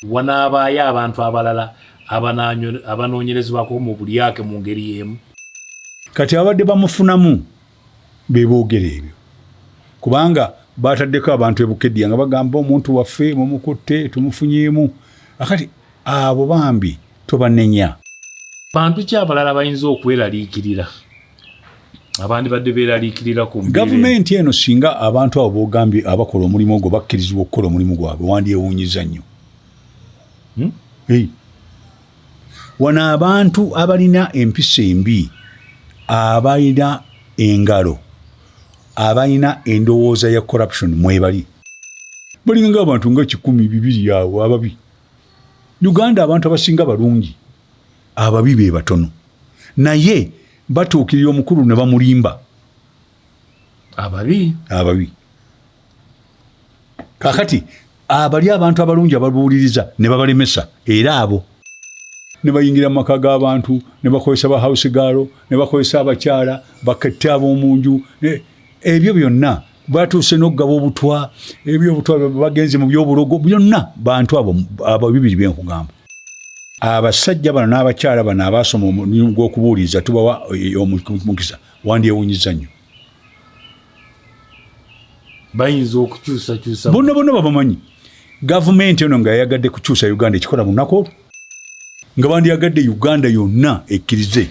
Wanaabaayo abantu abalala abanoonyerezebwako mu bulyake mu ngeri y'emu. Kati abadde bamufunamu be boogera ebyo, kubanga bataddeko abantu e Bukedea nga bagamba omuntu waffe mumukutte, tumufunyeemu. Akati abo bambi tobanenya. Bantu ki abalala bayinza okweraliikirira abandibadde beeraliikirira ku mbeera eno? Gavumenti eno singa abantu abo b'ogambye abakola omulimu ogwo bakkirizibwa okukola omulimu gwabwe, wandyewuunyizza nnyo. Hmm? Hey. Wano abantu abalina empisa embi, abalina engalo, abalina endowooza ya corruption mwebali. Balinga abantu nga 200 awo ababi. Uganda abantu abasinga balungi, ababi be batono. Naye batuukirira omukulu ne bamulimba. Ababi? Ababi. Kaakati abali abantu abalungi ababuuliriza ne babalemesa, era abo ne bayingira mu maka g'abantu ne bakozesa ba house girl, ne bakozesa abakyala bakette ab'omu nju, ebyo byonna batuuse n'okugaba obutwa, ebyo obutwa bagenze mu by'obulogo byonna. Bantu abo bibiri bye nkugamba. Abasajja bano n'abakyala bano abaasoma omulimu gw'okubuuliriza tubawa omukisa, wandyewunyizza nnyo. Bayinza okukyusakyusa. Bonna bonna babamanyi. Gavumenti eno nga yayagadde kukyusa Uganda ekikola mu lunaku olwo, nga bandyagadde Uganda yonna ekkirize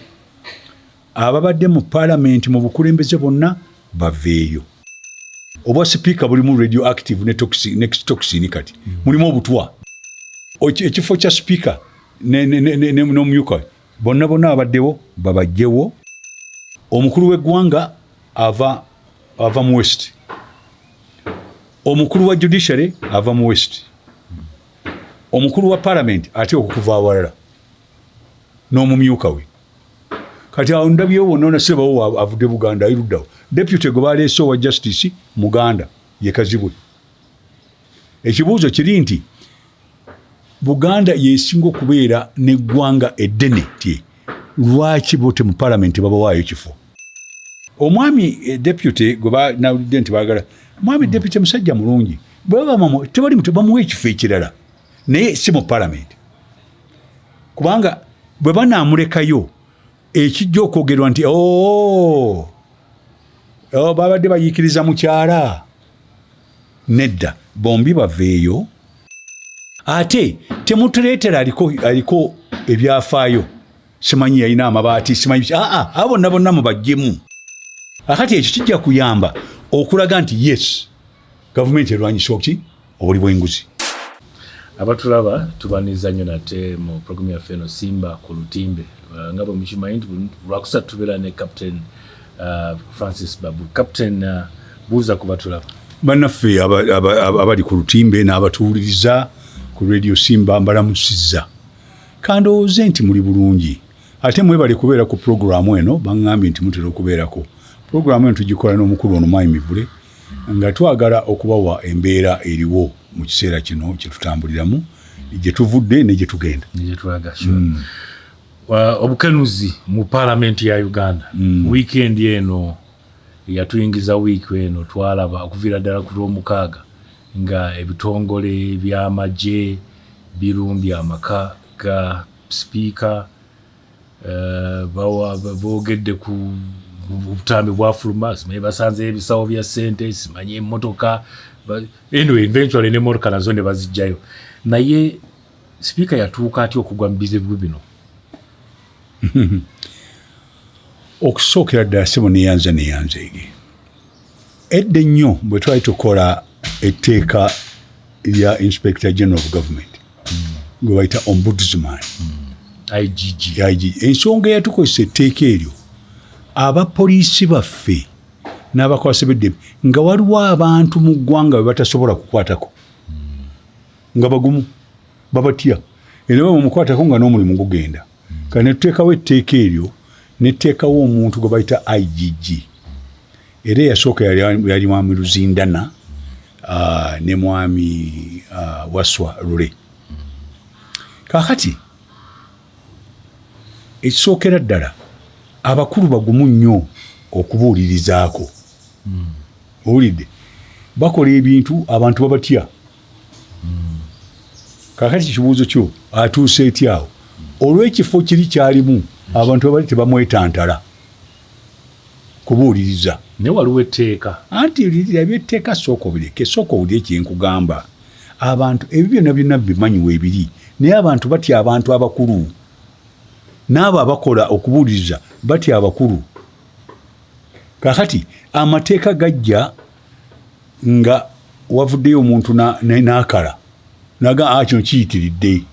ababadde mu paalamenti mu bukulembeze bonna baveeyo. Obwa sipiika bulimu radioactive ne toxin, kati mulimu obutwa. Ekifo kya sipiika n'omumyuka bonna bonna abaddewo babajjewo. Omukulu w'eggwanga ava mu West, omukulu wa judiciary ava mu West, omukulu wa parliament ate okukuva awalala n'omumyuka we. Kati awo ndabyewo wonna onasibawo avudde Buganda ayiruddawo. Deputy gwe baleese owa justice Muganda ye Kazibwe. Ekibuuzo kiri nti Buganda yesinga okubeera n'eggwanga eddene, ti lwaki bo mu parliament babawaayo kifo? Omwami deputy gwe banawulidde nti baagala mwami deputy musajja mulungi, bwe tebali bamuwa ekifo ekirala naye si mu parliament, kubanga bwe banaamulekayo ekijja okwogerwa nti oh, oh, babadde bayiikiriza mukyala. Nedda, bombi baveeyo. Ate temutuleetera aliko ebyafaayo, simanyi yalina amabaati, simanyi aa, abo bonna bonna mubaggyemu. Akati ekyo kijja kuyamba okulaga nti yes, gavumenti erwanyisa ki obuli bw'enguzi. Abatulaba tubaniriza nnyo nate mu programu yaffe eno Simba ku Lutimbe. Nga bwe mukimanyi nti lwakusatu tubeera ne Captain Francis Babu. Captain, buuza ku batulaba. Bannaffe abali ku lutimbe n'abatuwuliriza ku Radio Simba, mbalamusizza. Kandowooze nti muli bulungi, ate mwebale kubeera ku pulogulaamu eno. Baŋŋambye nti mutera okubeerako. Pulogulaamu eno tugikola n'omukulu ono Mwami Mivule, nga twagala okubawa embeera eriwo mu kiseera kino kye tutambuliramu, gye tuvudde ne gye tugenda. Obukenuzi mu paalamenti ya Uganda wiikendi eno yatuyingiza. Wiiki eno twalaba okuviira ddala ku Lwomukaaga nga ebitongole by'amagye birumbye amaka ga sipiika, boogedde ku obutambi bwafuluma, simanyi basanzeyo ebisawo bya ssente, simanyi emmotoka. Anyway, eventually n'emmotoka nazo ne bazijjayo. Naye sipiika yatuuka atya okugwa mu bizibu bino? Okusookera ddala, sebo, neyanza neyanzeege. Edda ennyo bwe twali tukola etteeka lya Inspector General of Government gwe bayita Ombudsman, IGG. IG, ensonga eyatukozesa etteeka eryo, abapoliisi baffe n'abakwasi b'eddembe, nga waliwo abantu mu ggwanga bwe batasobola kukwatako, nga bagumu babatya, era bamukwatako nga n'omulimu gugenda. Kati netuteekawo etteeka eryo, netuteekawo omuntu gwe bayita IGG, era eyasooka yali Mwami Luzindana ne Mwami Waswa Lule. Kaakati ekisookera ddala, abakulu bagumu nnyo okubuulirizaako. Owulidde, bakola ebintu abantu babatya. Kakati kibuuzo kyo, atuuse etyawo olw'ekifo kiri kyalimu, abantu abali tebamwetantala kubuuliriza. Naye waliwo etteeka. Anti lirabye etteeka, sooka obireke, sooka owulire kyenkugamba. Abantu ebyo byonna byonna bimanyi weebiri, naye abantu batya abantu abakulu, n'abo abakola okubuuliriza batya abakulu. Kakati amateeka gajja nga wavuddeyo omuntu n'akala naga a kino kiyitiridde.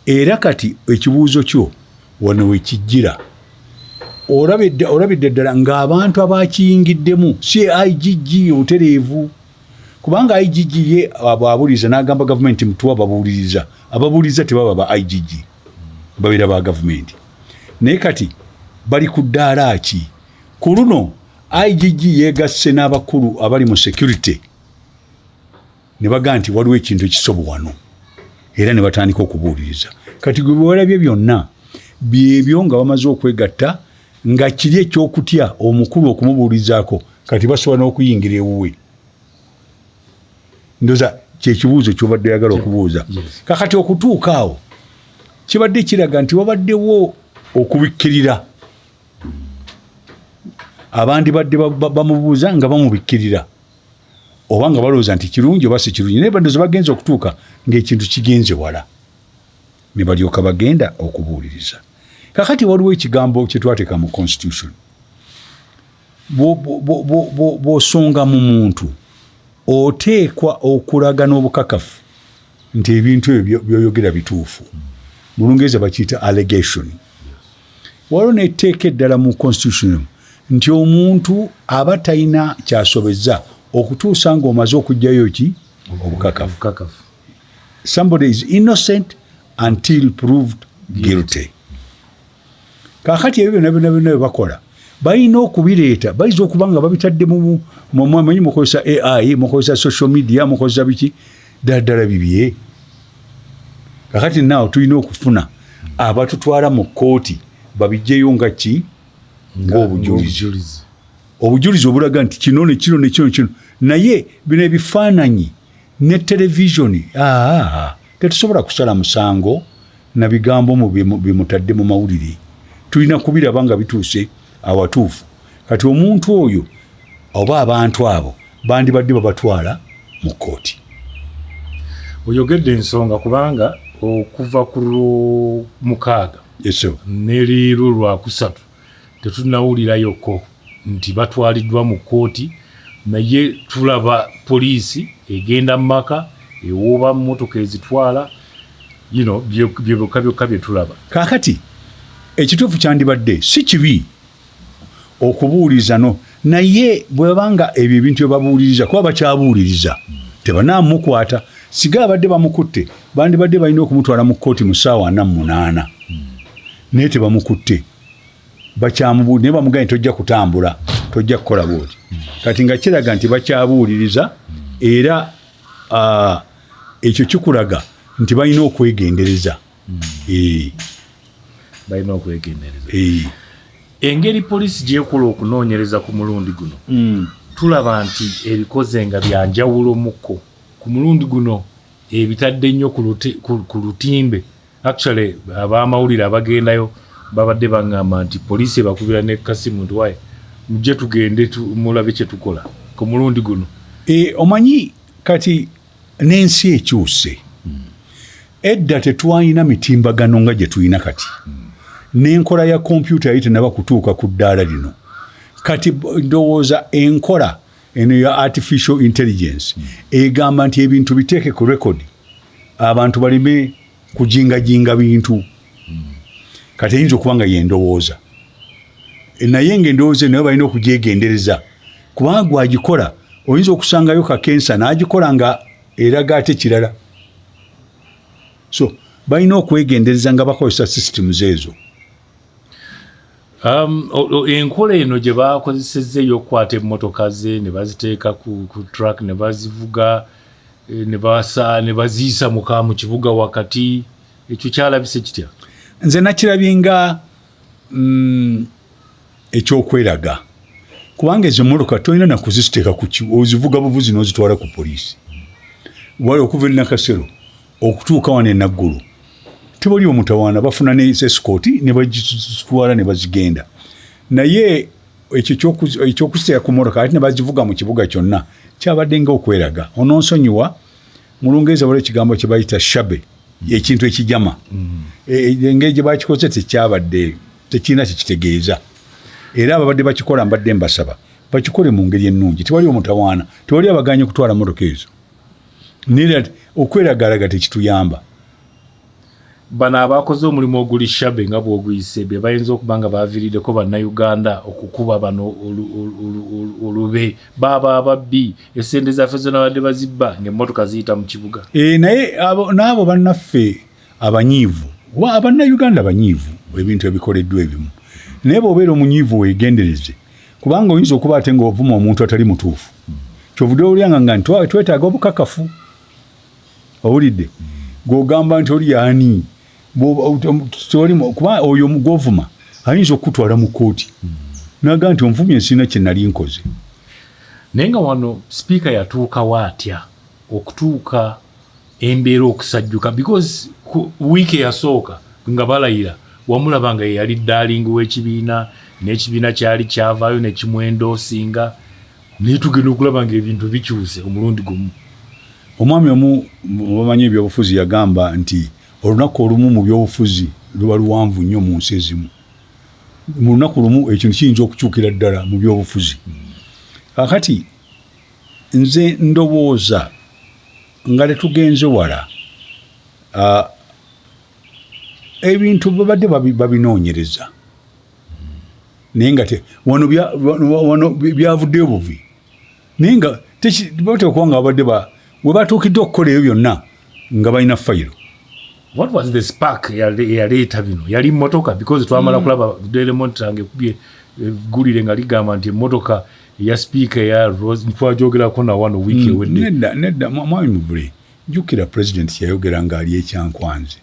Era kati ekibuuzo kyo wano wekijjira, olabidde ddala ng'abantu abakiyingiddemu si IGG obutereevu, kubanga IGG ye abuuliriza n'agamba gavumenti mutuwa babuuliriza. Ababuuliriza tebaba ba IGG, babeera ba gavumenti. Naye kati bali ku ddaala ki? Ku luno IGG yeegasse n'abakulu abali mu security ne bagaa nti waliwo ekintu ekisobo wano, era ne batandika okubuuliriza. Kati gwe bwewalabye byonna byebyo nga bamaze okwegatta, nga kiri ekyokutya omukulu okumubuulizaako, kati basobola n'okuyingira ewuwe. Ndoza kyekibuuzo kyobadde oyagala okubuuza. Kakati okutuuka awo kibadde kiraga nti wabaddewo okubikkirira, abandi badde bamubuuza nga bamubikkirira oba nga balowooza nti kirungi oba si kirungi, naye bandoza bagenza okutuuka ng'ekintu kigenze wala ne balyoka bagenda okubuuliriza. Kakati waliwo ekigambo kye twateeka mu constitution: bw'osonga mu muntu, oteekwa okulaga n'obukakafu nti ebintu ebyo byoyogera bituufu. Mu Lungereza bakiyita allegation. Waliwo netteeka eddala mu constitution nti omuntu aba talina kyasobeza okutuusa ng'omaze okuggyayo ki? Obukakafu. Somebody is innocent until proved guilty. Kakati ebyo byonna byonna byonna byebakola balina okubireeta, bayinza okuba nga babitadde mumanyi, mukozesa AI, mukozesa social media, mukozesa biki, ddala ddala bibye. Kakati naawe tulina okufuna abatutwala mu kkooti babijjeyo nga ki? Ng'obujulizi, obujulizi obulaga nti kino ne kino ne kino kino. Naye bino ebifaananyi ne televisioni, tetusobola kusala musango na bigambo mu bimutadde mu mawulire. Tulina kubiraba nga bituuse awatuufu. Kati omuntu oyo oba abantu abo bandibadde babatwala mu kkooti. Oyogedde ensonga, kubanga okuva ku Lwomukaaga ne leero Lwakusatu tetunawulirayoko nti batwaliddwa mu kkooti, naye tulaba poliisi egenda mu maka, ewooba mmotoka ezitwala bye byokka byokka bye tulaba. Kaakati ekituufu kyandibadde si kibi okubuuliza no, naye bwebanga ebyo ebintu byebabuuliriza, kuba bakyabuuliriza, tebanaamukwata. Siga abadde bamukutte, bandibadde balina okumutwala mu kkooti mu ssaawa 48, naye tebamukutte, bakyamubuuli, naye bamugambye tojja kutambula, tojja kukola bwoti. Kati nga kiraga nti bakyabuuliriza, era ekyo kikulaga nti balina okwegendereza. Balina okwegendereza. Engeri poliisi gyekola okunoonyereza ku mulundi guno, tulaba nti ebikoze nga byanjawulo mukko. Ku mulundi guno ebitadde nnyo ku lutimbe. Actually abamawulire abagendayo babadde baŋŋamba nti poliisi ebakubira ne kasimu nti, "Waye mujje tugende mulabe kye tukola ku mulundi guno." Omanyi kati n'ensi ekyuse. Edda tetwalina mitimbagano nga gye tulina kati, n'enkola ya kompyuta yali tenaba kutuuka ku ddaala lino. Kati ndowooza enkola eno ya artificial intelligence egamba nti ebintu biteeke ku record, abantu baleme kujingajinga bintu. Kati eyinza okuba nga yendowooza, naye nga endowooza nayo balina okugyegendereza, kubanga gwagikola oyinza okusangayo kakensa n'agikola nga eraga ate kirala. So balina okwegendereza nga bakozesa systems ezo. Enkola eno gye bakozesezza ey'okukwata emmotoka ze ne baziteeka ku truck ne bazivuga, ne baziisa muka mu kibuga wakati, ekyo kyalabise kitya? Nze nakirabye nga ekyokweraga, kubanga ezo emmotoka tolina nakuziteeka ku ozivuga buvuzi n'ozitwala ku poliisi. Wali okuva e Nakasero. Okutuuka wano enaggulu tewali omutawaana, bafuna ne escort ne bagitwala ne bazigenda. Naye ekyo ekyokuziteeka ku motoka ate ne bazivuga mu kibuga kyonna kyabadde nga okweraga. Ononsonyiwa, mu Lungereza waliwo ekigambo kye bayita shabby, ekintu ekijama. Engeri gye bakikoze tekyabadde, tekirina kyekitegeeza. Era ababadde bakikola mbadde mbasaba bakikole mu ngeri ennungi. Tewali omutawaana, tewali abaganye kutwala motoka ezo, naye okweragalaga tekituyamba. Bano abakoze omulimu oguli shabby nga bwoguyise be bayinza okuba nga baviiriddeko Bannayuganda okukuba bano olube baaba ababbi esente zaffe zonna badde bazibba ng'emmotoka ziyita mu kibuga. Naye n'abo bannaffe abanyiivu, Abannayuganda banyiivu ebintu ebikoleddwa ebimu, naye bw'obeera omunyiivu weegendereze, kubanga oyinza okuba ate ng'ovuma omuntu atali mutuufu. Kyovudde olyanga nga nti twetaaga obukakafu. Owulidde gw'ogamba nti oli yaani, kuba oyo gw'ovuma ayinza okukutwala mu kkooti naga nti onvumye, nsina kye nali nkoze. Naye nga wano sipiika yatuukawo atya okutuuka embeera okusajjuka? Because wiiki eyasooka nga balayira wamulaba nga yeyali darling w'ekibiina, n'ekibiina kyali kyavaayo nekimwendoosinga, naye tugenda okulaba nga ebintu bikyuse omulundi gumu. Omwami omu bamanyi ebyobufuzi yagamba nti olunaku olumu mu byobufuzi luba luwanvu nnyo mu nsi ezimu. Mu lunaku lumu ekintu kiyinza okukyukira ddala mu byobufuzi. Kakati nze ndowooza nga tetugenze wala, ebintu babadde babinoonyereza, naye nga wano byavuddeyo buvi, naye nga bateekwa okuba nga babadde we batuukidde okukola ebyo byonna nga balina fayiro. What was the spark eyaleeta bino? Yali mmotoka? Because twamala kulaba Daily Monitor nga ekubye eggulire nga ligamba nti emmotoka eya sipiika eya Rose, twajogerako na wano wiiki ewedde. Nedda, nedda, mwami Muvule, jjukira Pulezidenti yayogera ng'ali ekyankwanzi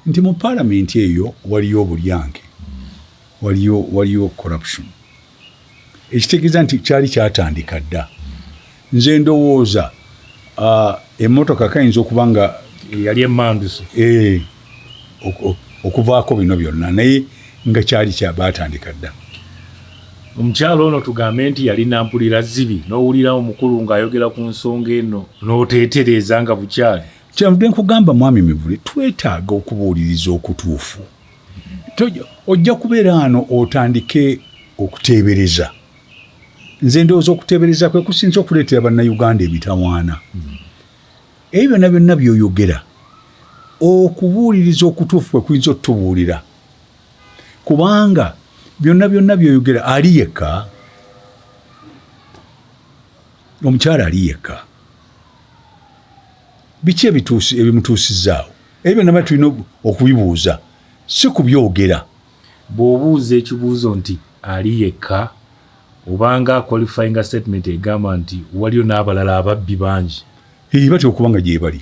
nti mu paalamenti eyo waliyo obulyanke, waliyo corruption, ekitegeeza nti kyali kyatandika dda. Nze ndowooza emmotoka kayinza okuba nga yali emanduso. Okuvaako bino byonna, naye nga kyali batandika dda. Omukyalo ono tugambe nti yali nampulira zibi, n'owulira omukulu ng'ayogera ku nsonga eno n'oteetereeza nga bukyali. Kyenvudde nkugamba, mwami Mivule, twetaaga okubuuliriza okutuufu. Ojja kubeera ano otandike okuteebereza. Nze ndowooza okuteebereza kwe kusinza okuleetera Bannayuganda emitawaana. Ebyo byonna byonna by'oyogera, okubuuliriza okutuufu kwe kuyinza otutubuulira, kubanga byonna byonna by'oyogera ali yekka, omukyala ali yekka, biki ebimutuusizaawo? Ebyo byonna tulina okubibuuza, si kubyogera. Bw'obuuza ekibuuzo nti ali yekka, obanga qualifying statement egamba nti waliyo n'abalala ababbi bangi. Batya okuba nga gyebali.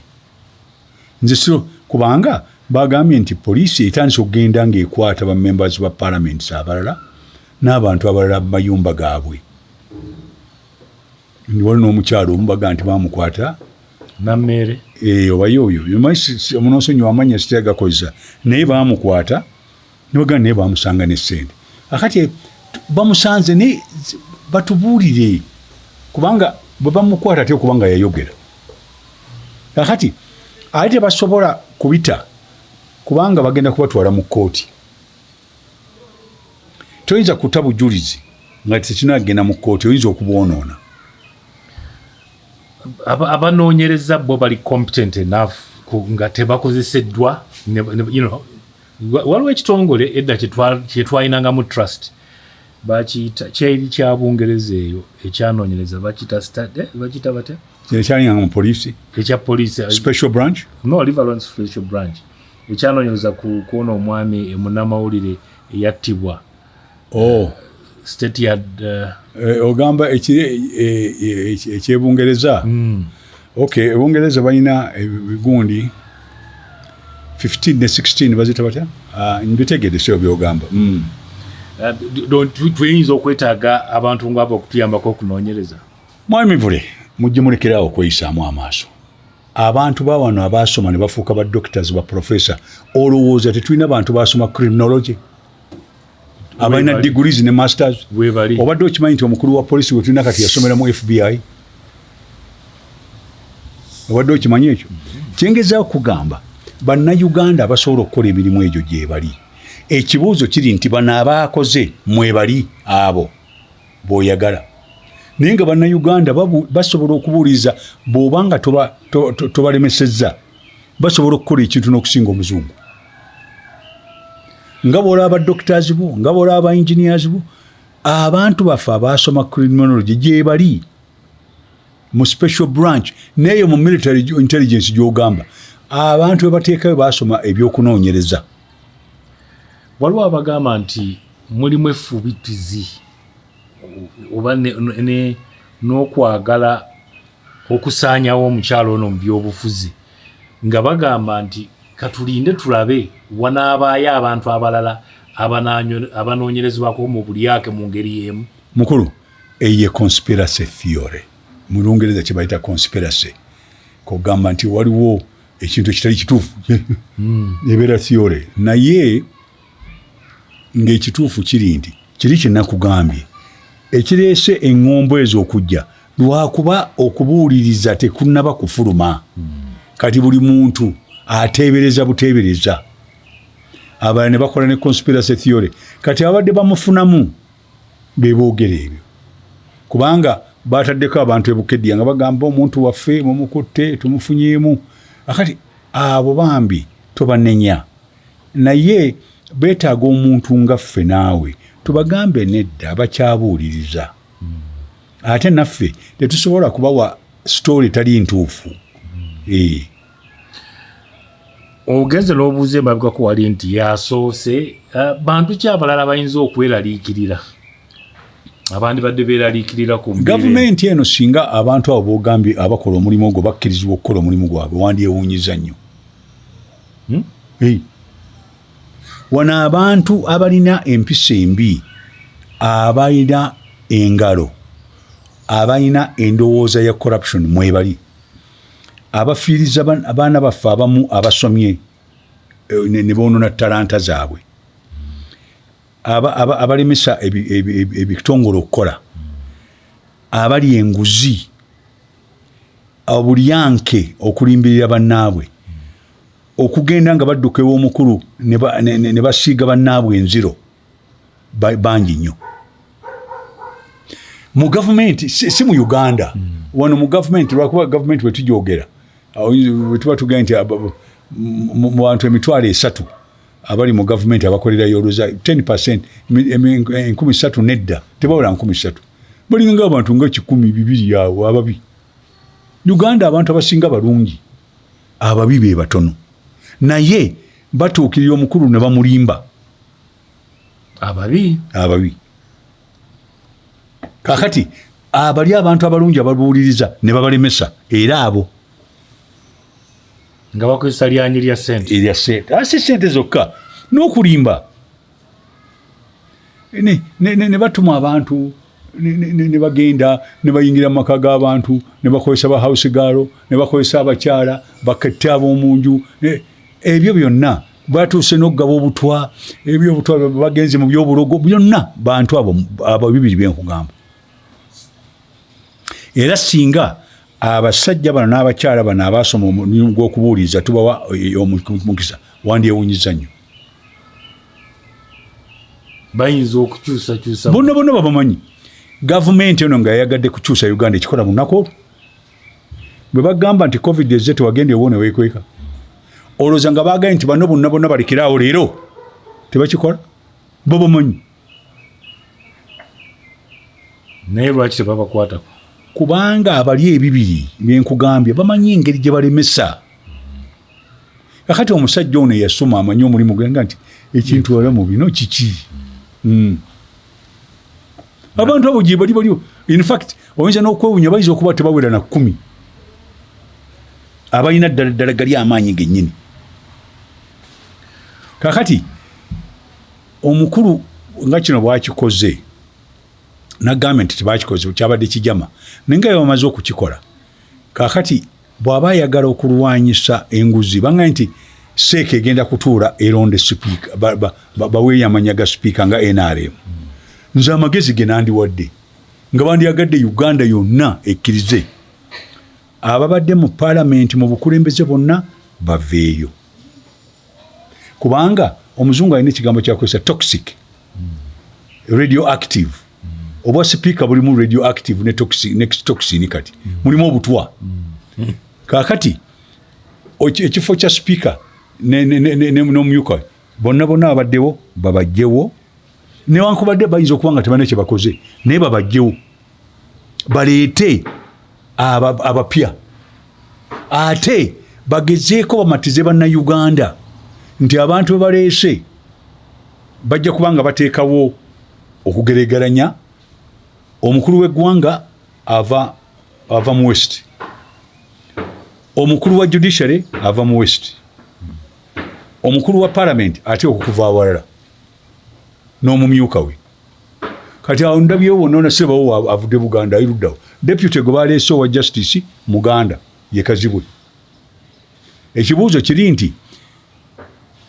Nze siro, kubanga bagambye nti poliisi etandise okugenda ng'ekwata ba members ba parliament abalala n'abantu abalala mu mayumba gaabwe. Waliwo n'omukyalo omu baga nti bamukwata. Nammeere. Obaye oyo omunosonyi wamanya sitagakozesa, naye bamukwata nibagaa, naye bamusanga ne ssente. Akati bamusanze, naye batubuulire, kubanga bwe bamukwata ate okubanga yayogera. Kakati ate tebasobola kubita kubanga bagenda kubatwala mu kkooti. Toyinza kuta bujulizi nga tekinagenda mu kkooti, oyinza okubwonoona. Abanoonyereza bo bali competent enough nga tebakozeseddwa? Waliwo ekitongole edda kyetwalinangamu trust, bakiyita kyeri kya Bungereza eyo ekyanoonyereza, bakiyita batya? Kyalinga mu poliisi. Ekya poliisi. Special branch. No, leave alone special branch. Ekyanoonyereza ku kuona omwami munnamawulire eyattibwa. Oh. State yard. Ogamba ekiri ekyebungereza? Okay, ebungereza balina ebigundi 15 ne 16, bazita batya? Mbitegedde sio byogamba. Tuyinza okwetaaga abantu ngaabo okutuyambako okunoonyereza. Mwami Mivule, mujje mulekerawo okweyisaamu amaaso. Abantu bawano abasoma ne bafuuka ba doctors, ba professor, olowooza tetulina bantu basoma criminology abalina degrees ne masters? Obadde okimanyi nti omukulu wa polisi we tulina kati yasomera mu FBI? Obadde okimanyi ekyo? Kyengezaako kugamba, Bannayuganda abasobola okukola emirimu egyo gyebali. Ekibuuzo kiri nti bano abaakoze mwebali abo b'oyagala, naye nga Bannayuganda basobola okubuuliriza bw'oba nga tobalemesezza, basobola okukola ekintu n'okusinga omuzungu, nga bw'olaba doctors bo, nga bw'olaba engineers bo. Abantu baffe abasoma criminology gyebali mu special branch, neeyo mu military intelligence gy'ogamba, abantu bebateekayo basoma ebyokunoonyereza. Waliwo abagamba nti mulimu effubitizi oba n'okwagala okusaanyawo omukyalo ono mu byobufuzi, nga bagamba nti katulinde tulabe wanaabaayo abantu abalala abanoonyerezebwako mu bulyake mu ngeri y'emu. Mukulu, eyo conspiracy theory, mu Lungereza kyebayita conspiracy, kugamba nti waliwo ekintu ekitali kituufu. Ebeera theory, naye ng'ekituufu kiri nti kiri kyenakugambye, ekireese eŋŋombo ezo okujja lwakuba okubuuliriza tekunnaba kufuluma. Kati buli muntu ateebereza buteebereza, abalala ne bakola ne conspiracy theory. Kati abadde bamufunamu beboogera ebyo, kubanga bataddeko abantu ebukedya nga bagamba omuntu waffe mumukutte, tumufunyeemu. Akati abo bambi tobanenya, naye beetaaga omuntu nga ffe naawe tubagambe nedda, bakyabuuliriza. Ate naffe tetusobola kubawa story tali ntuufu. Ogenze n'obuuza emabegako wali nti yasoose, bantu ki abalala bayinza okweraliikirira, abandi badde beeraliikirira ku gavumenti eno? Singa abantu abo bogambye abakola omulimu ogwo bakkirizibwa okukola omulimu gwabwe, wandyewuunyiza nnyo. Wano abantu abalina empisa embi, abalina engalo, abalina endowooza ya corruption mwebali, abafiiriza abaana baffe abamu abasomye ne boonona talanta zaabwe, abalemesa ebitongole okukola, abali enguzi, obulyanke, okulimbirira bannaabwe, okugenda nga badduka ew'omukulu ne basiiga bannaabwe enziro, bangi nnyo mu gavumenti, si mu Uganda. Wano mu gavumenti, lwakuba gavumenti bwetujogera bwetuba tugenda nti mu bantu 300,000 abali mu gavumenti abakolerayo, oluza 10, 3,000 nedda, tebawula 3,000, balinga abantu nga 200 awo ababi. Uganda abantu abasinga balungi, ababi be batono, naye batuukirira omukulu ne bamulimba. Ababi. Ababi. Kakati abali abantu abalungi ababuuliriza ne babalemesa, era abo nga bakozesa lyanyi lya sente. Erya sente, asi sente zokka n'okulimba, ne batuma abantu ne bagenda ne bayingira mu maka g'abantu ne bakozesa ba house girl, ne bakozesa abakyala bakette ab'omunju. Ebyo byonna batuuse n'okugaba obutwa, ebyobutwa, bagenze mu byobulogo byonna. Bantu abo abo bibiri byenkugamba. Era singa abasajja bano n'abakyala bano abasoma omulimu gw'okubuuliriza tubawa omukisa, wandyewunyiza nnyo. Bayinza okukyusakyusa. Bonna bonna babamanyi. Gavumenti eno nga yayagadde kukyusa Uganda, ekikola munaku olwo bwe bagamba nti COVID ezze, tewagenda ewo neweekweka, olowooza nga baagaye nti bano bonna bonna balekerawo leero tebakikola? Bo bamanyi. Naye lwaki tebabakwatako? Kubanga abali ebibiri byenkugambye bamanyi engeri gye balemesa. Kakati omusajja ono eyasoma amanyi omulimu gwenga nti ekintu wala mu bino kiki. Abantu abo gye bali baliwo. In fact, oyinza n'okwewunya, bayinza okuba tebawera na 10 abalina ddala ddala gali amaanyi gennyini. Kakati omukulu nga kino bwakikoze, nagambye nti tebakikoze, kyabadde kijama, naye nga bamaze okukikola kakati. Bw'aba ayagala okulwanyisa enguzi, bangaye nti CEC egenda kutuula eronde sipiika, baweeyo amanya ga sipiika nga NRM. Nze amagezi ge nandiwadde nga bandyagadde Uganda yonna ekkirize, ababadde mu paalamenti mu bukulembeze bonna baveeyo, kubanga omuzungu alina ekigambo kyakozesa, toxic, radioactive. Obwa sipiika bulimu radioactive ne toxin, kati mulimu obutwa. Kakati ekifo kya sipiika n'omumyuka, bonna bonna abaddewo babajjewo, newankubadde bayinza okuba nga tebalina kyebakoze, naye babajjewo baleete abapya, ate bagezeeko bamatize Bannayuganda nti abantu be baleese bajja kuba nga bateekawo okugeregeranya. Omukulu w'eggwanga ava mu West, omukulu wa judiciary ava mu West, omukulu wa parliament ate okukuva awalala, n'omumyuka we. Kati awo ndabyewo wonna sibawo avudde Buganda ayiruddawo. Deputy gwe baleese owa justice Muganda, ye Kazibwe. Ekibuuzo kiri nti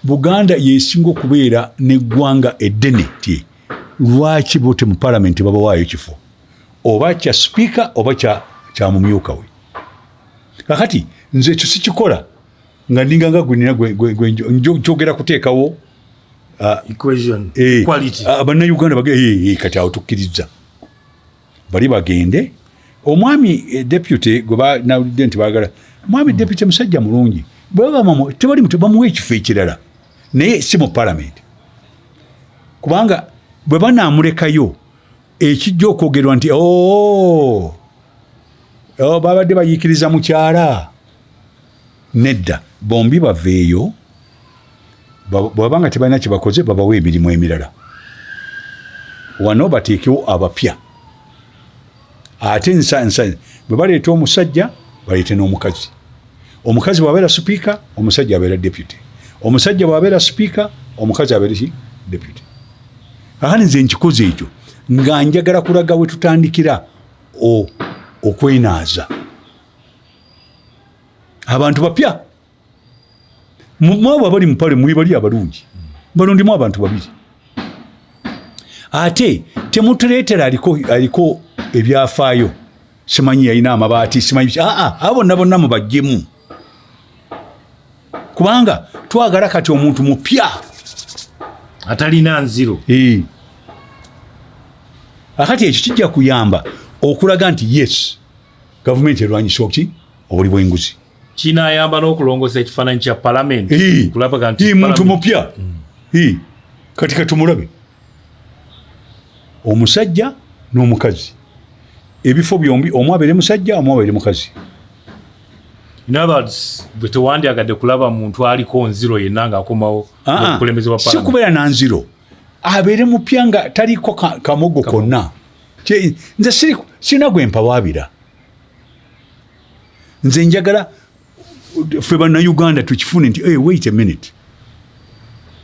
Buganda yesinga okubeera neggwanga eddene, ti lwaki bote mu palamenti babawaayo kifo oba kya sipiika oba kya mumyuka we? Kakati nze ekyo sikikola nga ndinga nga gwenina nkyogera kuteekawo Bannayuganda. Kati awo tukkiriza bali bagende. Omwami deputy gwe banawulidde nti baagala, mwami deputy musajja mulungi, tebali bamuwa ekifo ekirala, naye si mu palamenti, kubanga bwe banaamulekayo ekijja okwogerwa nti, oh, oh, babadde bayiikiriza mukyala. Nedda, bombi baveeyo. Bwaba nga tebalina kyebakoze, babawe emirimu emirala wano, bateekewo abapya. Ate nsa bwe baleeta omusajja, baleete n'omukazi. Omukazi bw'abeera sipiika, omusajja abeera deputy. Omusajja bw'abeera sipiika, omukazi abeera ki? Deputy. Kakati nze nkikoze ekyo nga njagala kulaga we tutandikira okwenaaza abantu bapya. Mwabo abali mupale mwebali abalungi, balundimu abantu babiri, ate temutuleetera aliko ebyafaayo, simanyi yalina amabaati, simanyi. Aa, abo bonna bonna mubajjemu, kubanga twagala kati omuntu mupya. Atalina nziro. Akati ekyo kijja kuyamba okulaga nti yes, gavumenti erwanyisa oki obuli bw'enguzi. Kinayamba n'okulongosa ekifaananyi kya palamenti, kulabaga nti muntu mupya. Kati katumulabe omusajja n'omukazi, ebifo byombi, omu abeere musajja, omu abeere mukazi. In other words, bwe tewandyagadde kulaba muntu aliko nziro yenna ng'akomawo obukulembeze bwa Si kubeera na nziro, abeere mupya nga taliko kamogo konna. Nze sirina gwe mpawaabira. Nze njagala ffe Bannayuganda tukifune nti, hey, wait a minute,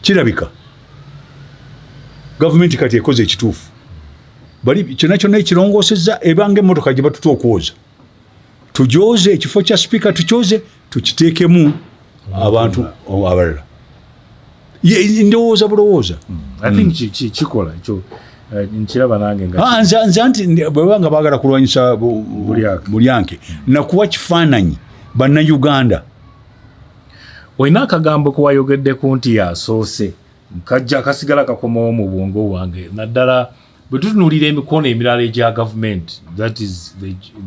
kirabika gavumenti kati ekoze ekituufu. Bali kyonna kyonna ekirongosezza, ebanga emmotoka gye batuta okwoza, tugyoze ekifo kya sipiika, tukyoze tukiteekemu abantu abalala. Ndowooza bulowooza. I think kikola ekyo, nkiraba nange. Nze nti bweba nga baagala kulwanyisa bulyanke nakuwa kifaananyi Bannayuganda. Olina akagambo kewayogeddeko nti yasoose, kajja kasigala kakomawo mu bwongo bwange, naddala bwe tutunuulira emikono emirala egya gavumenti, that is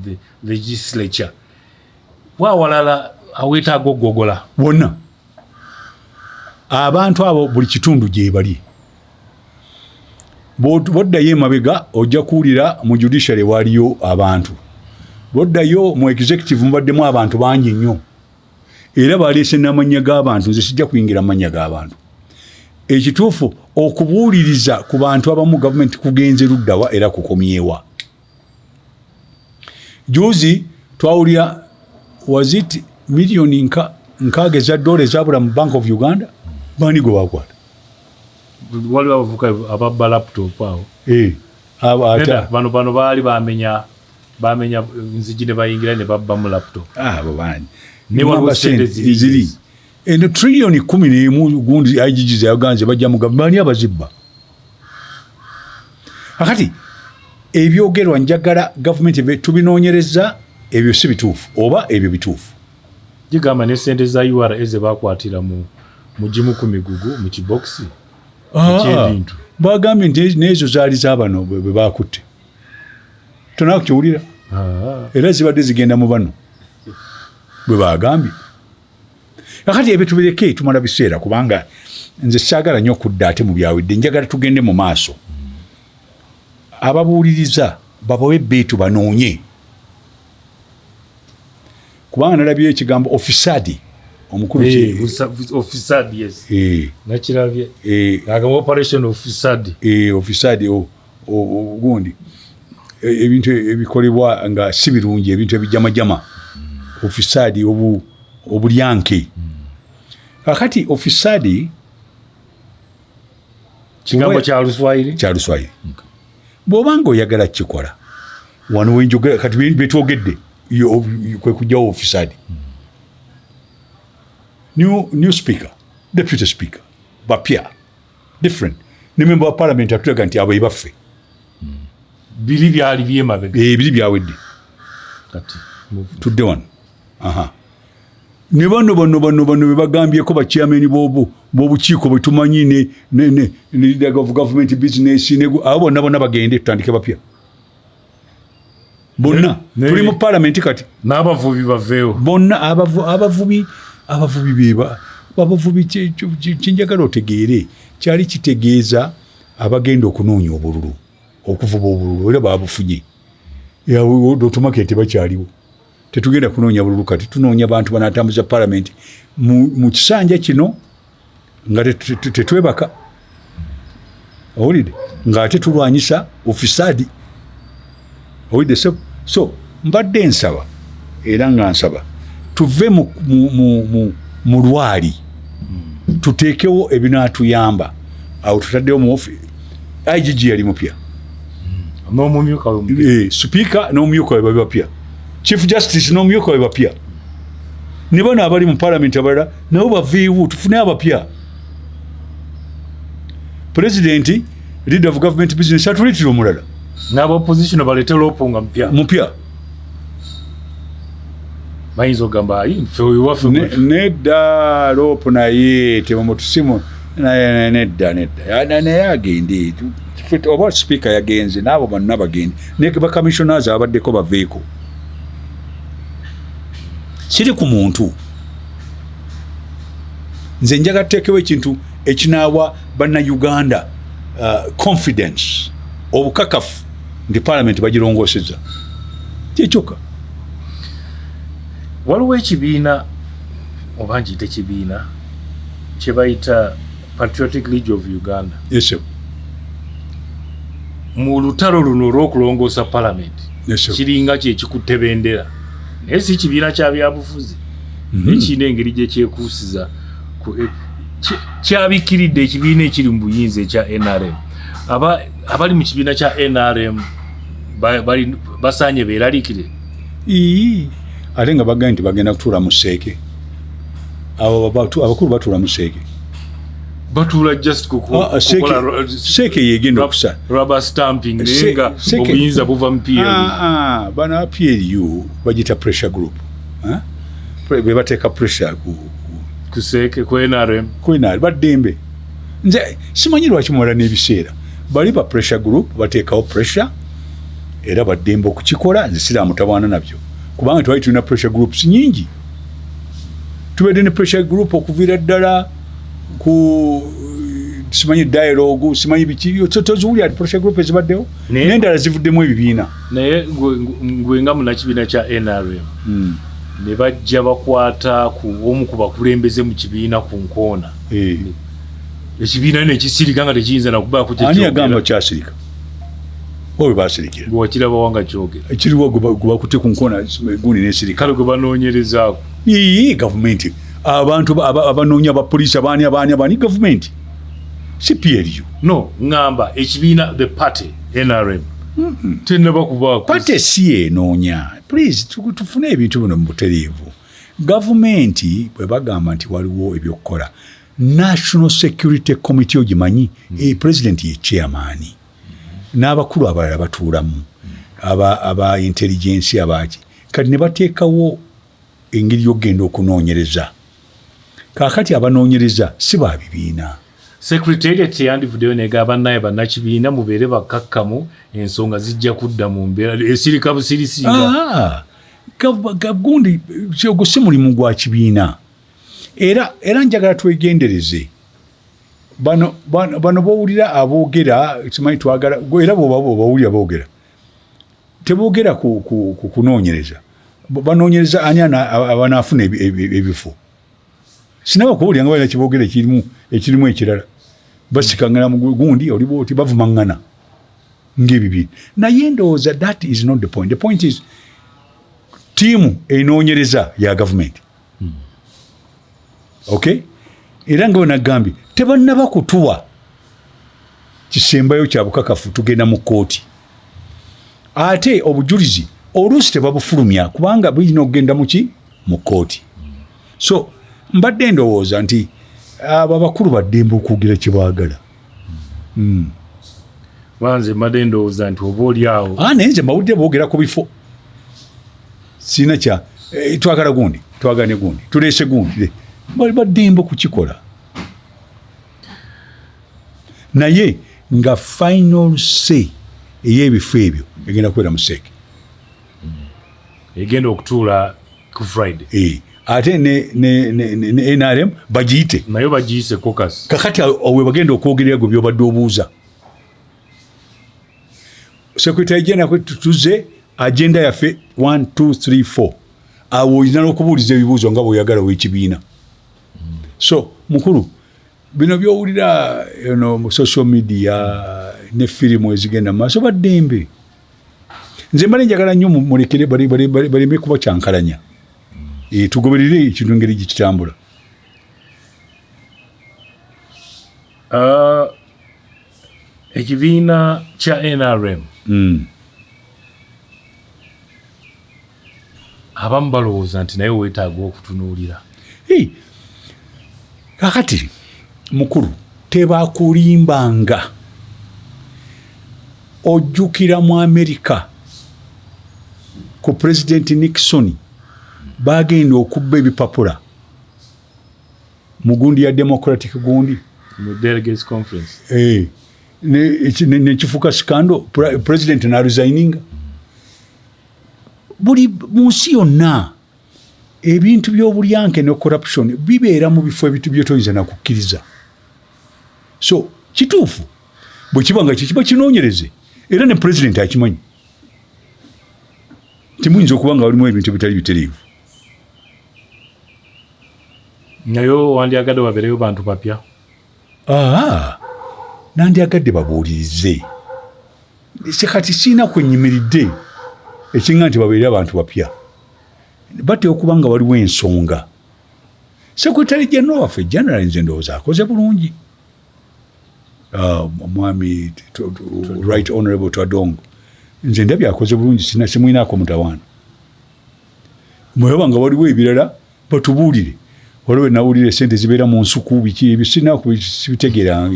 the legislature, wawalala aweetaaga okugogola. Wonna abantu abo buli kitundu gye bali. Boddayo emabega, ojja kuwulira mu judiciary waliyo abantu, boddayo mu executive mubaddemu abantu bangi nnyo, era baleese n'amannya g'abantu. Nze sijja kuyingira amannya g'abantu. Ekituufu, okubuuliriza ku bantu abamu gavumenti kugenze luddawa era kukomyewa? Juzi twawulira, was it miliyoni 60 eza dola ezabula mu Bank of Uganda? Bani gwe bakwata? Waliwo abavuka ababba laptop awo. Bano baali bamenya. Bamenya nzigi ne bayingira ne babbamu laptop. Abo bani? Ne waliwo sente ziri eno 11 trillion gundi IGG zayaganze bajja mu bani abazibba. Akati ebyogerwa njagala gavumenti tubinoonyereza, ebyo si bituufu oba ebyo bituufu. Gigamba ne sente za URA ze bakwatira mu mugimu ku migugu mu kibokisi ekyebintu. Bagambye nti n'ezo zaali zabano bwe bakutte, tonakukiwulira? Era zibadde zigenda mu bano bwe bagambye. Kakati ebyo tubireke, tumala biseera, kubanga nze saagala nnyo okudda ate mu byawedde. Njagala tugende mu maaso. Ababuuliriza babawe ebbeetu banoonye, kubanga nalabye ekigambo ofisadi omukulu. Ofisadi, yes. Nakirabye agamba operation ofisadi. Ofisadi gundi ebintu ebikolebwa nga si birungi, ebintu ebijamajama, ofisaadi, obulyanke. Kakati ofisaadi kigambo kya Luswayiri. Kya Luswayiri. Bw'obanga oyagala kikola wano wenjogera kati betwogedde kwe kujjawo ofisaadi. New speaker, deputy speaker bapya, different, ne member wa parliament atulaga nti abo ebaffe. Biri byali byemabega. Ebiri byawedde. Kati tudde wano. Aha, ne bano bano bano bano bebagambyeko bachairman b'obukiiko bwe tumanyi ne leader of government business, abo bonna bonna bagende, tutandike bapya bonna. Tuli mu parliament kati. N'abavubi baveewo. Bonna abavubi beba abavubi. Kinjagala otegeere, kyali kitegeeza abagenda okunoonya obululu, okuvuba obululu, era babufunye. Otumake tebakyaliwo. Tetugenda kunoonya bululu kati, tunoonya bantu banatambuza parliament mu kisanja kino nga tetwebaka, owulidde, ng'ate tulwanyisa ofisaadi, owulidde? So mbadde nsaba, era nga nsaba tuve mu lwali, tuteekewo ebinaatuyamba. Awo tutaddewo mu IGG yali mupya. N'omumyuka we mupya. Speaker n'omumyuka we babi bapya, chief justice n'omumyuka we bapya, ne bano abali mu parliament abalala nabo baveewo, tufune abapya. President, leader of government business atuleetera omulala. N'aba opposition baleete LOP nga mupya. Mupya. Bayinza okugamba, ayi ffe wewaffe. Nedda, LOP naye tebamutusimu nedda, nedda, naye agende. Oba speaker yagenze, n'abo bonna bagende, ne bacommissioners ababaddeko baveeko. Siri ku muntu, nze njagala tuteekewo ekintu ekinaawa bannayuganda confidence, obukakafu nti parliament bagirongoseza, kyekyokka. Waliwo ekibiina, oba nkiyite kibiina, kye bayita Patriotic League of Uganda. Yes, sir. Mu lutalo luno olw'okulongoosa parliament, Yes, sir. kiringa kyekikutte bendera, naye si kibiina kya byabufuzi, naye kirina engeri gye kyekuusiza kyabikiridde ekibiina ekiri mu buyinza ekya NRM. Abali mu kibiina kya NRM basaanye beeraliikire. Ii, ate nga bagambye nti bagenda kutuula mu seeke. Abo abakulu batuula mu seeke. Batuula just Ah, kukola seeke yegenda okusa rubber stamping, naye nga obuyinza buva mu PLU. Ah, ah, bano aba PLU bagita pressure group. Ah? Be bateeka pressure ku seeke, ku NRM. Ku NRM. Baddembe, nze simanyi lwaki mumala n'ebiseera. Bali ba pressure group, bateekawo pressure, era baddembe okukikola. Nze siramutabwana nabyo, kubanga twali tulina pressure groups nyingi. Tubadde ne pressure group okuviira ddala ku simanyi dialogue, simanyi biki. Toziwulira pressure group ezibaddewo? N'endala zivuddemu ebibiina. Naye gwe nga munnakibiina kya NRM, ne bajja bakwata ku omu ku bakulembeze mu kibiina ku nkoona, ekibiina nekisirika nga tekiyinza nakubaako. Ani yagamba kyasirika? Owe basirikira. Wakirabawa nga kyogera? Kiriwa gwe bakutte ku nkoona gundi nesirika? Kale gwe banoonyerezaako. Ii, gavumenti, abantu abanoonya, abapoliisi, abaani abaani abaani, gavumenti, si PLU. No, ŋŋamba ekibiina, the party NRM. Tenaba kubaako. Party si enoonya. Please, tufune ebintu bino mu butereevu. Gavumenti bwe bagamba nti waliwo ebyokukola, National Security Committee ogimanyi? President ye chairman, n'abakulu abalala batuulamu, aba intelligence, abaki. Kati ne bateekawo engeri y'okugenda okunoonyereza. Kaakati abanoonyereza si ba bibiina. Secretariat yandivuddeyo negamba, "Naye bannakibiina, mubeere bakkakkamu, ensonga zijja kudda mu mbeera." Esirika busirisi nga Ah, gundi ogwo si mulimu gwa kibiina. Era njagala twegendereze bano bowulira aboogera, simanyi twagala era bwoba bowulira boogera, teboogera ku kunoonyereza. Banoonyereza ani abanaafuna ebifo. Sinaba kuwulira nga balina kyeboogera ekirimu ekirala. Basikangana mu gundi oli bwoti, bavumaŋŋana ng'ebibiina. Naye ndowooza that is not the point. The point is tiimu enoonyereza ya gavumenti, okay? Era nga bwenagambye, tebannaba kutuwa kisembayo kya bukakafu. Tugenda mu kkooti, ate obujulizi oluusi tebabufulumya kubanga bulina okugenda muki mu kkooti. So mbadde ndowooza nti abo abakulu baddembe okwogera kye baagala. Banze mbadde ndowooza nti oba oli awo. Ah, naye nze mbawulidde boogera ku bifo, sirina kya twagala gundi, twagala ne gundi, tuleese gundi. Bali baddembe okukikola, naye nga final say ey'ebifo ebyo egenda kubeera mu CEC. Egenda okutuula ku Friday. Ate ne NRM bagiyite. Nayo bagiyise caucus. Kakati awo we bagenda okwogerera gwe byobadde obuuza. Secretary General, tuze agenda yaffe 1 2 3 4. Awo olina n'okubuuliza ebibuuzo nga bw'oyagala ow'ekibiina. So mukulu, bino byowulira eno mu social media ne firimu ezigenda mu maaso, baddembe. Nze mbale njagala nnyo mulekere baleme kuba kyankalanya. Tugoberere ekintu engeri gikitambula. Ekibiina kya NRM, abamu balowooza nti naye weetaaga okutunuulira. Hey, kakati mukulu, tebakulimbanga. Ojjukira mu Amerika ku President Nixon, bagenda okubba ebipapula mu gundi ya Democratic gundi. Mu delegates conference. Eh, nekifuuka scandal, president naresigninga. Buli mu nsi yonna ebintu by'obulyanke ne corruption bibeera mu bifo ebintu byetoyinza nakukkiriza. So kituufu bwe kiba nga kikiba kinoonyereze, era ne president akimanyi timuyinza okuba nga walimu ebintu ebitali bitereevu. Naye wandyagadde wabeereyo bantu bapya? Aa, nandyagadde babuulirize. Kati siina kwenyimiridde ekinga nti babeere abantu bapya. Batera okuba nga waliwo ensonga. Secretary General waffe general, nze ndowooza akoze bulungi. Omwami Right Honorable Twadong, nze ndabye akoze bulungi, sina simwinaako mutawaana. Mweba nga waliwo ebirala, batubuulire. Waliwo nawulira esente zibeera mu nsuku, biki ebyo, sina sibitegeera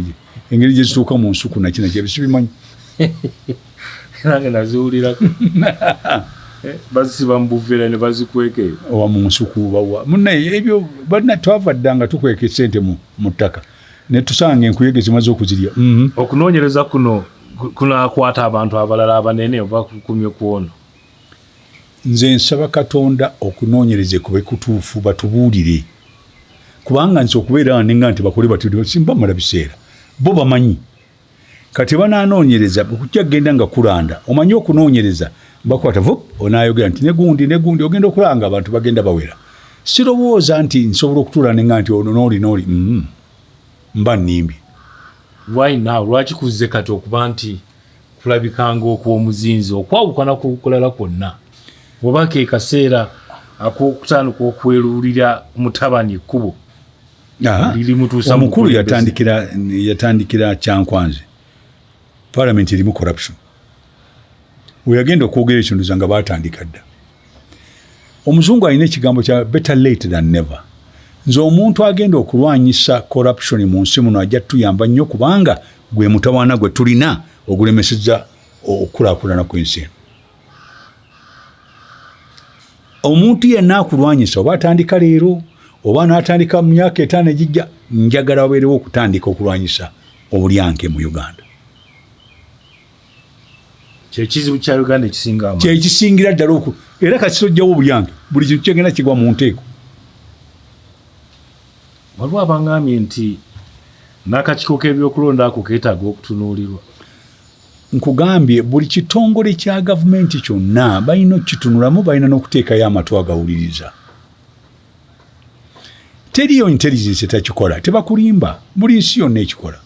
engeri gye zituuka mu nsuku, naki naki, ebyo sibimanyi. Nange naziwulirako. Bazisiba mu buveera ne bazikweka eyo. Owa mu nsuku bawa munaye ebyo balina. Twava dda nga tukweka esente mu ttaka ne tusanga enkuyege zimaze okuzirya. Okunoonyereza kuno kunakwata abantu abalala abanene oba kukumye kwono? Nze nsaba Katonda okunoonyereza kube kutuufu, batubuulire, kubanga nze okubeera nenga nti bakole bati simbamala biseera, bo bamanyi. Kati bananoonyereza okujja kugenda nga kulanda. Omanyi okunoonyereza bakwata vup, onaayogera nti negundi negundi, ogenda okulaba nga abantu bagenda bawera. Sirowooza nti nsobola okutuula nenga nti ono nooli nooli, mba nnimbi. Why now? Lwaki kuzze kati okuba nti kulabikanga okw'omuzinzi okwawukana ku kulala kwonna, oba ke kaseera ak'okutandika okweruulira mutabani ekkubo lirimutuusa mu Omukulu bukulembeze? Yatandikira Kyankwanzi, parliament erimu corruption. Weyagenda okwogera ekyo ndoza nga batandika dda. Omuzungu alina ekigambo kya better late than never. Nze omuntu agenda okulwanyisa corruption mu nsi muno ajja tuyamba nnyo, kubanga gwe mutawaana gwe tulina ogulemeseza okukulaakulana kw'ensi eno. Omuntu yenna akulwanyisa, oba atandika leero oba n'atandika mu myaka 5 egijja, njagala wabeerewo okutandika okulwanyisa obulyanke mu Uganda. Kyekizibu kya Uganda ekisinga amaanyi. Kyekisingira ddala oku era kasita ojjawo obulyanke, buli kintu kyegenda kigwa mu nteeko. Waliwo abangambye nti n'akakiiko k'ebyokulonda ako keetaaga okutunuulirwa. Nkugambye, buli kitongole kya gavumenti kyonna balina okukitunulamu, balina n'okuteekayo amatu agawuliriza. Teriyo intelligence etakikola, tebakulimba, buli nsi yonna ekikola.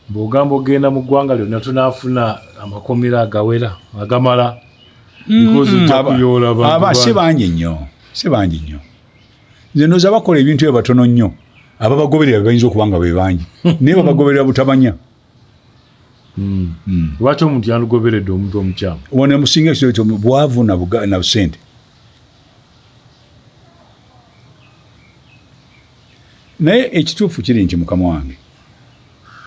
Bw'ogamba ogenda mu ggwanga lyonna, tunaafuna amakomera agawera agamala? Because ojja kuyoola abantu aba si bangi. Bangi nnyo, si bangi nnyo. Nze ndowooza bakola ebintu ebyo batono nnyo. Ababagoberera bayinza okuba nga be bangi, naye babagoberera butamanya. Lwaki omuntu yandigoberedde omuntu omukyamu? Wano musinga ekiro ekyo bwavu na sente. Naye ekituufu kiri nti, mukama wange,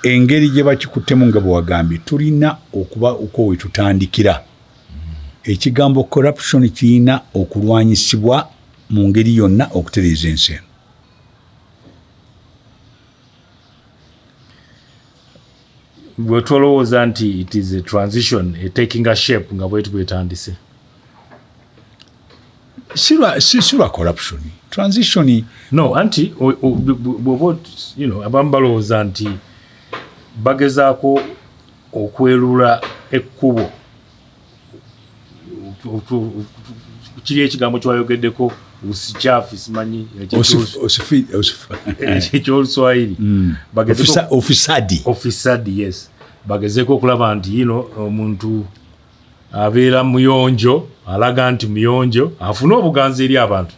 engeri gye bakikuttemu, nga bwe wagambye, tulina okuba uko we tutandikira. Ekigambo corruption kirina okulwanyisibwa mu ngeri yonna okutereeza ensi eno. Bwe tolowooza nti it is a transition a taking a shape nga bwetu bwetandise? Si lwa corruption transition. No, anti bwoba abamu balowooza nti bagezaako okwerula ekkubo. Kiri ekigambo kyewayogeddeko, usikyafu, simanyi ekyoluswayiri. Ofisadi. Ofisadi, yes. Bagezeeko okulaba nti yino omuntu abeera muyonjo, alaga nti muyonjo, afune obuganzi eri abantu.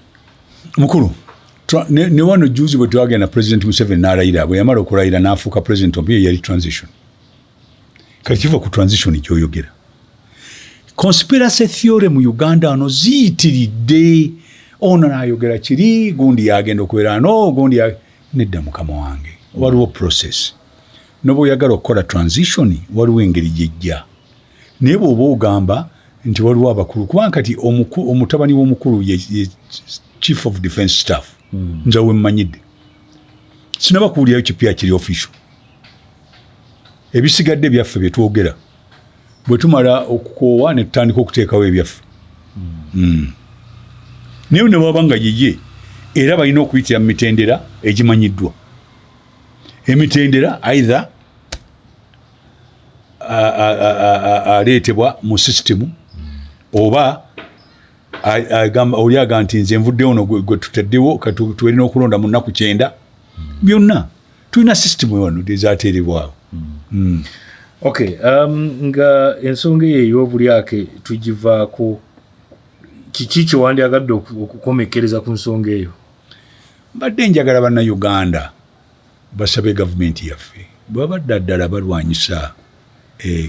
Mukulu, ne wano juzi bwe twagenda, President Museveni n'alayira, bwe yamala okulayira n'afuuka president omupya, yali transition. Kati kiva ku transition gyoyogera. Conspiracy theory mu Uganda wano ziyitiridde. Ono n'ayogera kiri, gundi yagenda okubeera no gundi nedda, mukama wange, waliwo process. Noba oyagala okukola transition, waliwo engeri gyejja. Naye bw'oba ogamba nti waliwo abakulu, kubanga kati omutabani w'omukulu ye chief of defense staff. Nze we mmanyidde sinaba kuwulirayo kipya kiri official. Ebisigadde byaffe byetwogera, bwe tumala okukoowa ne tutandika okuteekawo ebyaffe. Naye ne bwaba nga yeye, era balina okuyitira mu mitendera egimanyiddwa. Emitendera, either aleetebwa mu system, oba oli aga nti nze nvuddewo no gwe tutaddewo, tuwerina okulonda mu nnaku 90. Byonna tulina system wano ezateerebwawo. Okay, nga ensonga eyo ey'obulyake tugivaako, kiki kyewandyagadde okukomekkereza ku nsonga eyo? Mbadde njagala Bannayuganda basabe gavumenti yaffe, bwebabadde ddala balwanyisa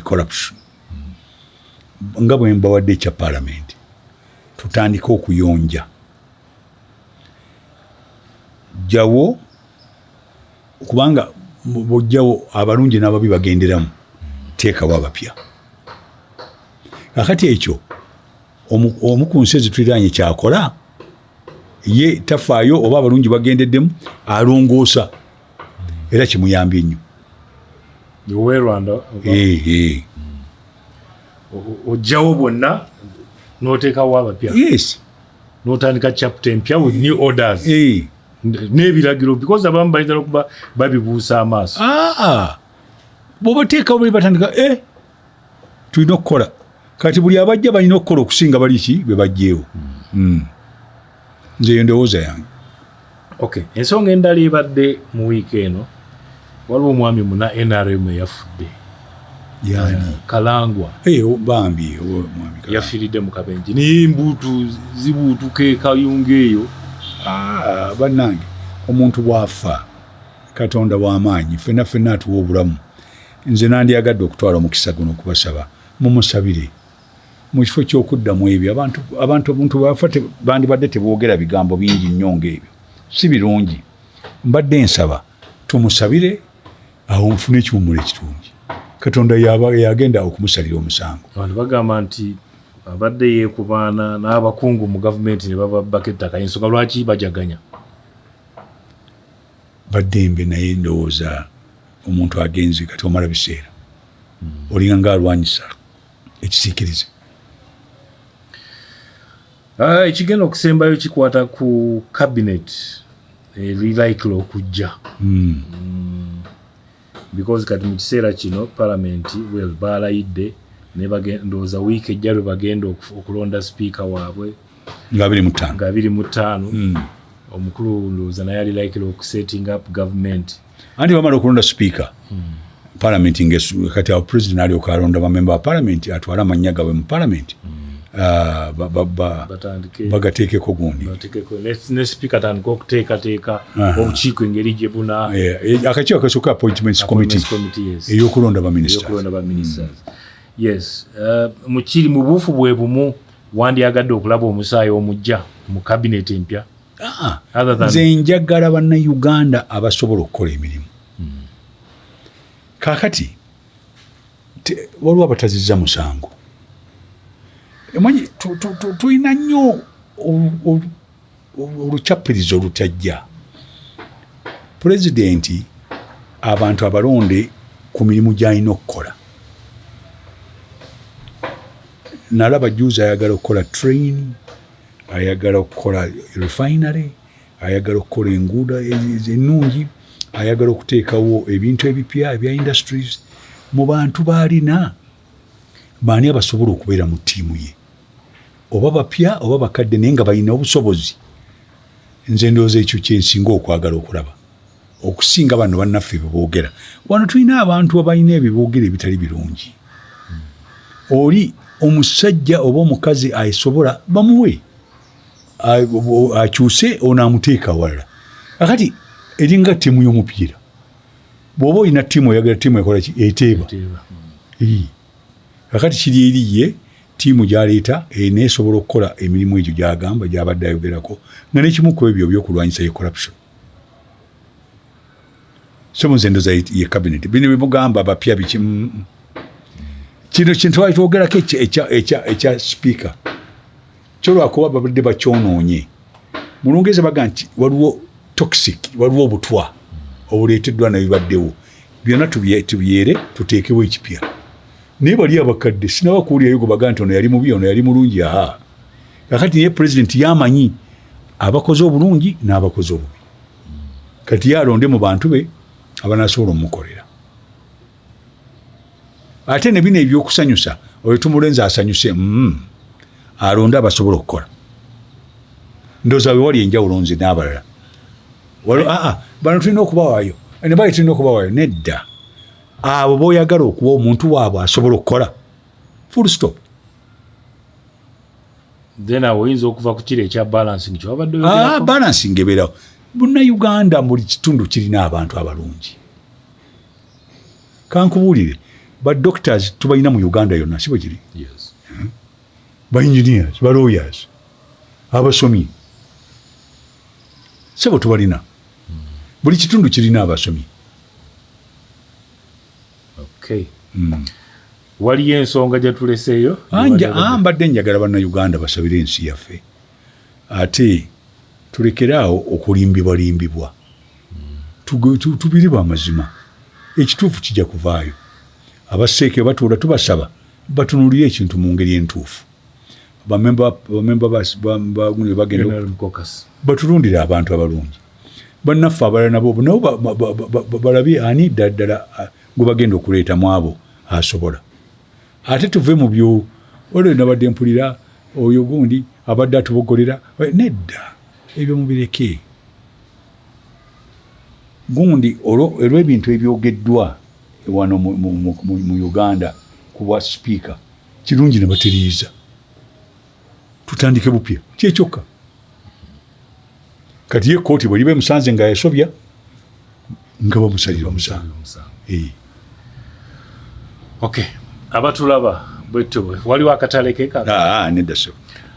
corruption, nga bwe mbawadde ekya paalamenti, tutandike okuyonja jjawo, kubanga bwojjawo abalungi n'ababi bagenderamu, teekawo abapya. Kakati ekyo omu ku nsi ezituliraanye kyakola, ye tafaayo oba abalungi bagendeddemu, alongoosa, era kimuyambye nnyo. Owe Rwanda? Eh. Ojjawo bwonna n'oteekawo abapya? Yes. N'otandika chapter empya with new orders n'ebiragiro, because abamu bayinza okuba babibuusa amaaso. Aa, bw'obateekawo bali batandika, tulina okukola. Kati buli abajja balina okukola okusinga bali ki bwe bajjeewo. Nze eyo ndowooza yange. Okay, ensonga endala ebadde mu wiiki eno, waliwo omwami muna NRM eyafudde. Yani? Kalangwa. Bambi, mwami Kalangwa. Yafiiridde mu kabenje, naye embuutu zibuutuka ekayunga eyo. Ah, bannange, omuntu bw'afa, Katonda w'amaanyi, ffenna ffenna atuwa obulamu. Nze nandyagadde okutwala omukisa guno okubasaba. Mumusabire mu kifo ky'okuddamu ebyo. Abantu omuntu bafa bandibadde teboogera bigambo bingi nnyo ng'ebyo, si birungi. Mbadde nsaba tumusabire awo nfune ekiwummulo ekirungi. Katonda yagenda okumusalira omusango. Abantu bagamba nti abadde yeekubaana n'abakungu mu gavumenti ne bababbako ettaka, ensonga lwaki bajaganya? Baddembe, naye ndowooza omuntu agenze kati omala biseera olinga nga alwanyisa ekisiikirize. Ekigenda okusembayo kikwata ku cabinet eri likely okujja, because kati mu kiseera kino parliament, well, balayidde ne ndowooza wiiki ejja lwe bagenda okulonda sipiika waabwe. Nga 25. Nga 25. Omukulu ndowooza naye ali likely okusetting up government. Anti bamala okulonda sipiika, parliament kati awo president alyoka alonda bamemba ba parliament, atwale amannya gaabwe mu parliament, batandike bagateekeko gundi. Bateekeko ne sipiika atandike okuteekateeka obukiiko engeri gye buna Akakiiko akasooka, appointments committee. Appointments committee, yes. Ey'okulonda baminisita. Ey'okulonda ba ministers, yes. Mukiri mu buufu bwe bumu, wandyagadde okulaba omusaayi omujja mu cabinet empya? Other than- Nze njagala bannayuganda abasobola okukola emirimu. Kaakati waliwo abatazizza musango. Omanyi tulina nnyo olukyapirizo olutajja. Pulezidenti abantu abalonde ku mirimu gy'alina okukola. Nalaba juzi ayagala okukola train, ayagala okukola refinery, ayagala okukola enguudo ennungi, ayagala okuteekawo ebintu ebipya ebya industries. Mu bantu baalina, baani abasobola okubeera mu ttiimu ye, oba bapya oba bakadde, naye nga balina obusobozi? Nze ndowooza ekyo kyensinga okwagala okulaba okusinga bano bannaffe beboogera wano. Tulina abantu abalina ebiboogera ebitali birungi. Oli omusajja oba omukazi asobola, bamuwe akyuse ono amuteeka awalala. Akati eringa ttiimu y'omupiira, bw'oba olina ttiimu, oyagala ttiimu ekola ki? Eteeba. Eteeba. Kakati kiri eri ye ttiimu gy'aleeta eneesobola okukola emirimu egyo gy'agamba gy'abadde ayogerako, nga n'ekimu ku ebyo ebyokulwanyisa ye corruption. So nze ndoza ye cabinet bino bimugamba bapya biki, Kino kintu twali twogerako ekya speaker kyo, lwakuba babadde bakyonoonye. Mu Lungereza baga nti waliwo toxic, waliwo obutwa obuleeteddwa nabibaddewo byonna, tubyere tuteekewo ekipya. Naye bali abakadde sinaba kuwulirayo gwe baga nti ono yali mubi, ono yali mulungi. Aha, kakati naye president yamanyi abakoze obulungi n'abakoze obubi. Kati ye alonde mu bantu be abanasobola omukolera. Ate ne bino ebyokusanyusa, oyo tumulenzi asanyuse, alonde abasobola okukola. Ndowooza we wali enjawulo nze n'abalala. Aa, bano tulina okubawaayo ne bali tulina okubawaayo. Nedda, abo boyagala okuwa omuntu waabwe asobola okukola, full stop. Then awo oyinza okuva ku kiro ekya balancing kyewabadde Ah, balancing ebeerawo. Bannayuganda buli kitundu kirina abantu abalungi. Kankubuulire, ba doctors tubalina mu Uganda yonna, si bwe kiri? Yes. Ba engineers, ba lawyers, abasomi, sebo tubalina. Buli kitundu kirina abasomi. Okay. Waliyo ensonga gye tuleseeyo? Mbadde njagala bannayuganda basabire ensi yaffe, ate tulekere awo okulimbibwalimbibwa. Tubiriba amazima, ekituufu kijja kuvaayo. Abaseeke batuula, tubasaba batunuulire ekintu mu ngeri entuufu. Bamemba bagundi bagenda General Caucus. Batulundire abantu abalungi. Bannaffe abalala nabo balabye ani ddala ddala gwe bagenda okuleeta mu abo asobola. Ate tuve mu byo olwo nabadde mpulira oyo gundi abadde atubogolera. Nedda, ebyo mubireke. Gundi olw'ebintu ebyogeddwa wano mu Uganda ku bwa sipiika, kirungi ne batereeza, tutandike bupya, kyekyokka. Kati ye kooti bweriba emusanze nga yasobya, nga bamusalira omusango. Okay, abatulaba Bwetyo waliwo akatale ke ah, nedda so.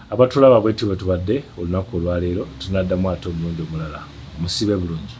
Abatulaba, bwetyo bwe tubadde olunaku olwaleero. Tunaddamu ate omulundi omulala. Musibe bulungi.